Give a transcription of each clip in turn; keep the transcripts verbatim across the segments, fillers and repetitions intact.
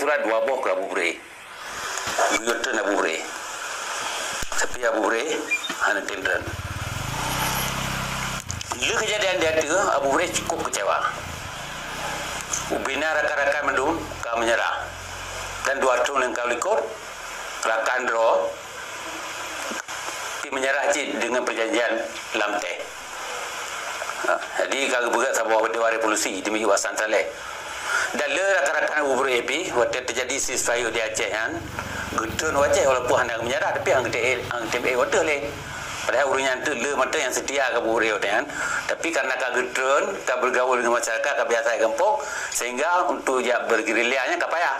surat dua boh keu Abu Bure. Geuyue treun Abu Bure. Tapi Abu Bure hana tem treun. Lheueh keujadian di ateueh, Abu Bure cukup keucewa. Ubena rakan-rakan mandum ka meunyeurah. Dan dua thon nyang ka likot, rakan droe pih meunyeurah cit deungon peujanjian lam teh. Ha, jadi ka geupeugah saboh dewan revolusi di Miyup Hasan Saleh. Dan le rakan-rakan Abu Bure pih, watèe teujadi ceasefire di Aceh nyan, geutreun u Aceh walaupun hana meunyeurah, tapi han geutém, han geutém ék u ateueh lé. Padahai ureueng nyan teuk le mantong nyang seutia keu Abu Bure watèe nyan. Tapi karena ka geutreun, ka bergaul dengan masyarakat, ka biasa di gampông, sehingga untuk jak bergerilya nyan ka payah.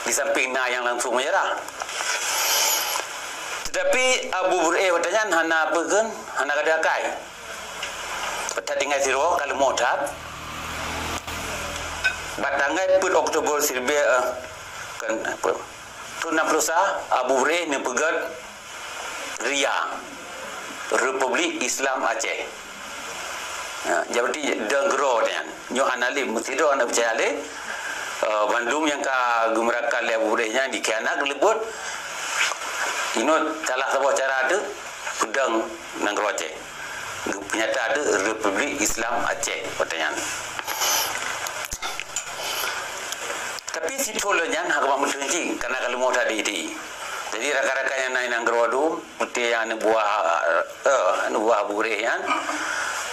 Di samping na nyang langsung meunyeurah. Tetapi Abu Bure watèe nyan hana peue kheun, hana gadôh akai. That tinggai sidroe ka leumoh that. Bak tanggai peuet Oktober siribèe, eh, kan, apa, thon nam ploh sa, Abu Bure neupeugèt RIA, Republik Islam Aceh. Ya, jadi deueng keudroe nyan. Nyoe hana lé, meusidroe hana peucaya lé. Eh, bandum nyang ka geumeurakam lé Abu Bure nyan dikhianat, geuleubuet. Inoe salah saboh cara teuh peudeueng nanggroe Aceh. Peunyata teuh Republik Islam Aceh watèe nyan. Tapi sithôn lheueh nyan hana meuteunci, karena ka leumoh that di, di. Jadi rakan-rakan nyang na nanggroe dum, Peuté nyang aneuk buah, eh, aneuk buah Abu Bure nyan,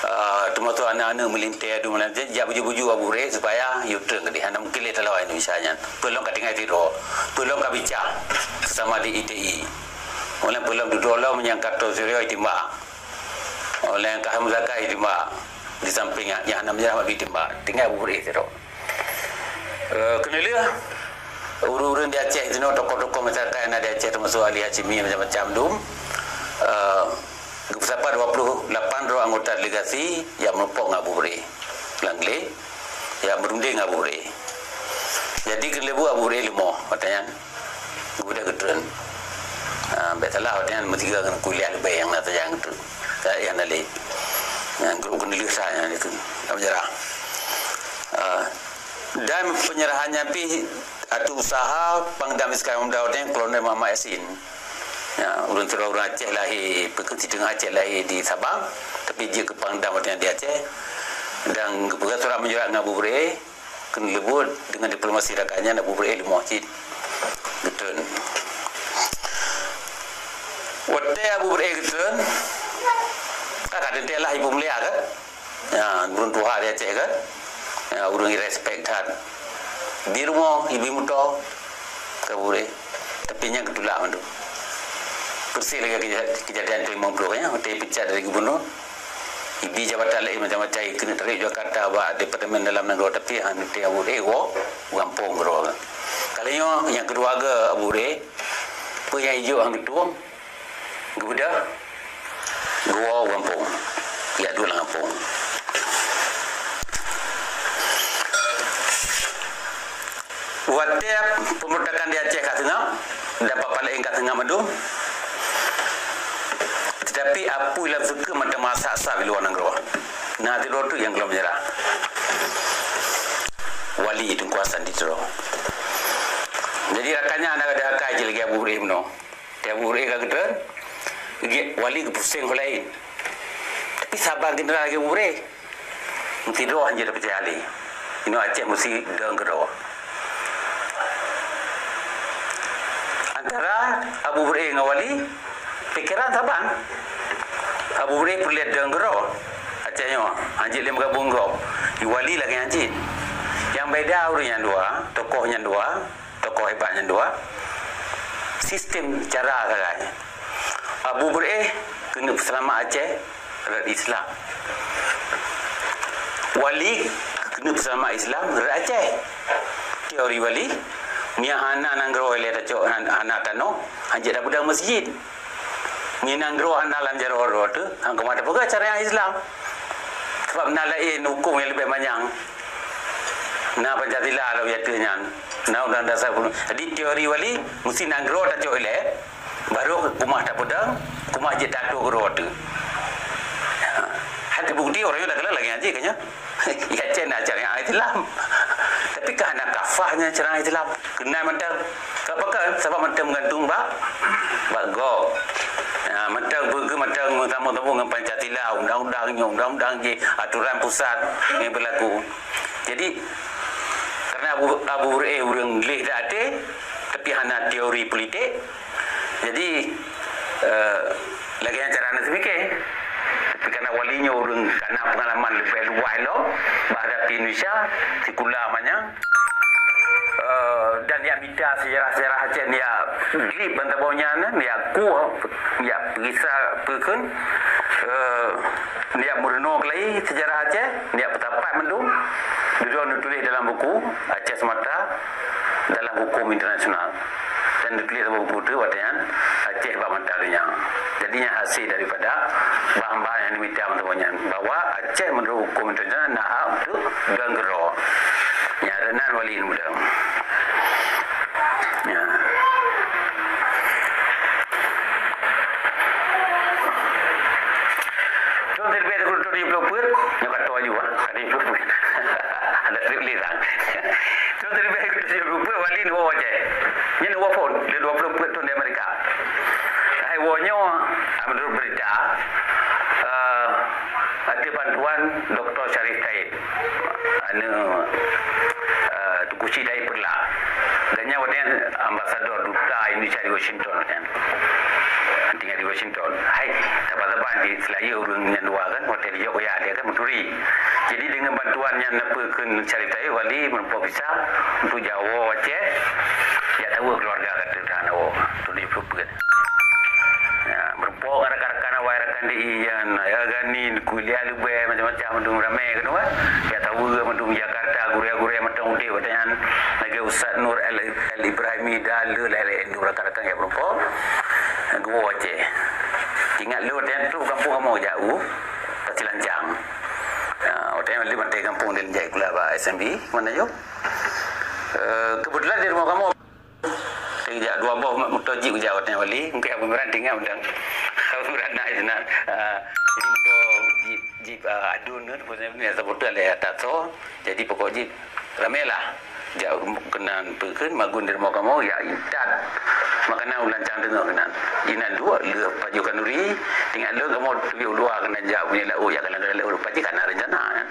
eh, teumasuk aneuk-aneuk militer dum nyan, jak buju-buju Abu Bure supaya yue treun keudéh. Hana mungkin lé taloe Indonesia nyan. Peue lom ka tinggai sidroe. Peue lom ka bica sesama di I T I. Oleh peue lom dudoe lom nyang ka Tun Suryo jitimbak. Oleh nyang ka Hamzah Kai jitimbak. Di samping nyan, nyang hana meunyeurah mak jitimbak. Tinggai Abu Bure sidroe. Eh, keuneuk lheueh, ureueng-ureueng di Aceh jinoe, tokoh-tokoh masyarakat nyang na di Aceh, teumasuk ahli Hasyimi macam-macam dum, eh, geupeusapa dua puluh lapan droe anggota delegasi nyang meureumpok ngon Abu Bure lam glé, nyang meurunding ngon Abu Bure. Jadi, keuneuk lheueh Abu Bure leumoh watèe nyan. Geubeudôh geutreun. Ah, bèk salah, watèe nyan meusigoe ngon kuliah leubèh nyang na sajan geutreun. Nyang na lé. Nyan geuh keuneulheueh sa nyan dikeue. Ka meunyeurah. Ah, dan peunyerahan nyan pih ateueh usaha Pangdam Iskandar Muda watèe nyan Kolonel Muhammad Yasin. Ya, ureueng sidroe ureueng Aceh lahé, peue kheun, si teungoh Aceh lahé di Sabang, tapi jeuet keu Pangdam watèe nyan di Aceh. Dan geupeugah surat menyurat ngon Abu Bure. Keuneuk leubuet deungon diplomasi rakan nyan, Abu Bure leumoh cit geutreun. Watèe Abu Bure geutreun, ka, ka teuntèe lah ibu mulia kan? Ya, ureueng tuha di Aceh kan? Ya, ureueng respect that. Ibi rumoh, ibi moto, ka Abu Bure. Tapi nyan geutulak mandum. Persis lagèe keja-, kejadian tahun lima puluh nyan, watèe ipecat dari gubernur. Ibi jabatan laén macam-macam, keuneuk tarek Jakarta bak Departemen Dalam Nanggroe, tapi han teuntèe Abu Bure woe u gampông keudroe. Kali nyoe nyang keudua geuh Abu Bure, peue nyang ijok han geutueng, geubeudôh, geuwoe u gampông. Jak duek lam gampông. Watèe pemberontakan di Aceh ka seungab, dan papa laén ka seungab mandum, tetapi apui lam seukeu mantong meuasap-asap di luwa nanggroe. Na sidroe teuk nyang gohlom meunyeurah. Wali Teungku Hasan di Tiro. Jadi rakan nyan hana gadôh akai jih lagèe Abu Bure meunoe. Watèe Abu Bure ka geutreun, geuh Wali geupuseng ho laén. Tapi saban keuneuk lagèe Abu Bure. Meusidroe han jeuet tapeucaya lé. Inoe Aceh meusidroe keudroe. Antara Abu Bure ngon Wali, pikeran saban. Abu Bure peureulèe droe keudroe. Aceh nyoe, han jeuet lé meugabong gob. Wali lagèe nyan cit. Nyang beda ureueng nyan dua, tokoh nyan dua, tokoh hebat nyan dua, sistem cara sagai. Abu Bure keuneuk peuseulamat Aceh rot Islam. Wali keuneuk peuseulamat Islam rot Aceh. Teori Wali, meunyo hana nanggroe ilèe tacok, han-, hana tanoh, han jeuet tapeudong meuseujid. Meunyo nanggroe hana lam jaroe droe teuh, han keumah tapeugah syariat Islam. Sabab na laén hukôm nyang leubeh manyang. Na Pancasila lom ateueh nyan. Na Undang-Undang Dasar. Jadi teori Wali, meusti nanggroe tacok ilèe, baru keumah tapeudong, keumah jeuet tato keudroe teuh. Ha, teubukti ureueng nyoe dak lagèe nyan jih kan nyoe. Di Aceh na syariat Islam. Tapi ka hana kafah nyan serangan Islam. Keunan mantong. Sabab apa? Sabab mantong meugantung bak, bak gob. Ya, mantong beugeue mantong meutamong-tamong ngon Pancasila, undang-undang nyoe, undang-undang jih, aturan pusat yang berlaku. Jadi, karena Abu, Abu Beureu'eh ureuëng gleh that até, tapi hana teori politik, jadi, eh, lagée nyan cara aneuk seumiké. Tapi karena Wali nyoe ureuëng ka na peungalaman leubeh luwah lom bak hadapi Indonesia, sikula manyang, eh, dan jak mita sejarah-sejarah Aceh, jak gleh bansa nyan, jak kueh, jak peugisa peue kheun, eh, jak meurunoe keulayi sejarah Aceh, jak peutapat mandum, dudoe neutuléh dalam buku Aceh Sumatra dalam hukum internasional. Dan dituléh saboh buku teuk watée nyan, Aceh bak mata donya. Jadi nyan hasil daripada bahan-bahan nyang dimita meutuboh nyan, bahwa Aceh meunurot huköm internasional na hak untuk dong keudroe. Nyan, reunan Wali Muda. Nyan. Thôn siribèe sikureueng tujoh ploh peuet, nyoe ka tuha laju, ha, ka tujoh ploh peuet. Ada trip lé sang. Thôn siribèe sikureueng tujoh ploh peuet, Wali neuwoe Aceh. Nyan neuwoe phôn, lé dua ploh peuet thôn di Amerika. Hai woe nyoe, meunurot berita, eh, ada bantuan Doktor Syarif Taib. Aneuk, eh, Teungku Chik Taib Peureulak. Gobnyan watèe nyan ambasador duta Indonesia di Washington kan. Tinggai di Washington. Hai, saban-saban di Seulaya ureueng nyang dua kan, watèe dijok ya dia kan meuturi. Jadi dengan bantuan nyan neupeu kheun Syarif Taib, Wali meureumpok visa untuk jak woe Aceh, jak tawoe keuluwarga kata dan woe, tujoh ploh peuet. Ya, meureumpok ngon rakan-rakan awai rakan di nyan, ya, Gani, kuliah leubeh macam-macam mandum ramè keunoe. Ya, tawoe mandum Jakarta, gurèe-gurèe mantong udép watèe nyan. Lagèe Ustaz Nur Al, Al Ibrahimi dan le lain-lain tu rakan-rakan nyang meureumpok. Geuwoe Aceh. Ingat lôn watèe nyan trok gampông kamoe jak u Pasilancang. Ya, watèe nyan lôn maté gampông dan jak sikula bak S M B, mana yo? Eh, kebetulan di rumoh kamoe Teujak dua boh moto jip geujak watèe Wali, mungken Abu Imran teuingat mantong. Abu Imran na sinan. Ah, jadi moto jip, jip, ah, adun tu, sebenarnya sebutan lé atas so. Jadi pokok jip ramè lah. Jak keunan peue kheun magun di rumoh kamoe, ya intat. Makanan u lancang teungoh keunan. Inan duek lheueh pajoh khanduri, ingat lôn kamoe teubiet u luwa keunan jak bunyi laôt, jak keunan laôt, pajih ka na rencana nyan.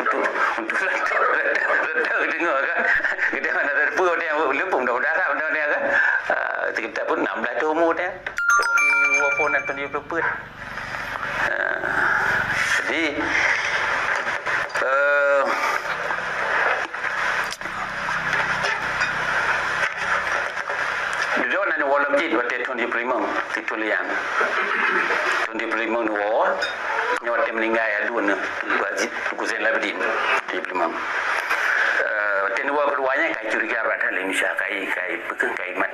Untuk, untuk reutôh, reutôh, reutôh deungoe kan. Kita mana ada pun ada yang lupa, mudah-mudahan lah, mudah-mudahan kan. Ah, kita pun enam belas tahun umur dia. Tahun di dua puluh enam, tahun dua puluh empat. Ah, jadi, eh, Dudoe na neuwoe lom cit watèe thôn tujoh ploh limong, situlian. Thôn tujoh ploh limong neuwoe, nyoe watèe meuninggai aduen nyoe, Teungku Haji, Teungku Zainal Abidin, tujoh ploh limong. Eh, watèe neuwoe keudua nyan kai curiga brat that lé Indonesia, kai, kai peue kheun, kai man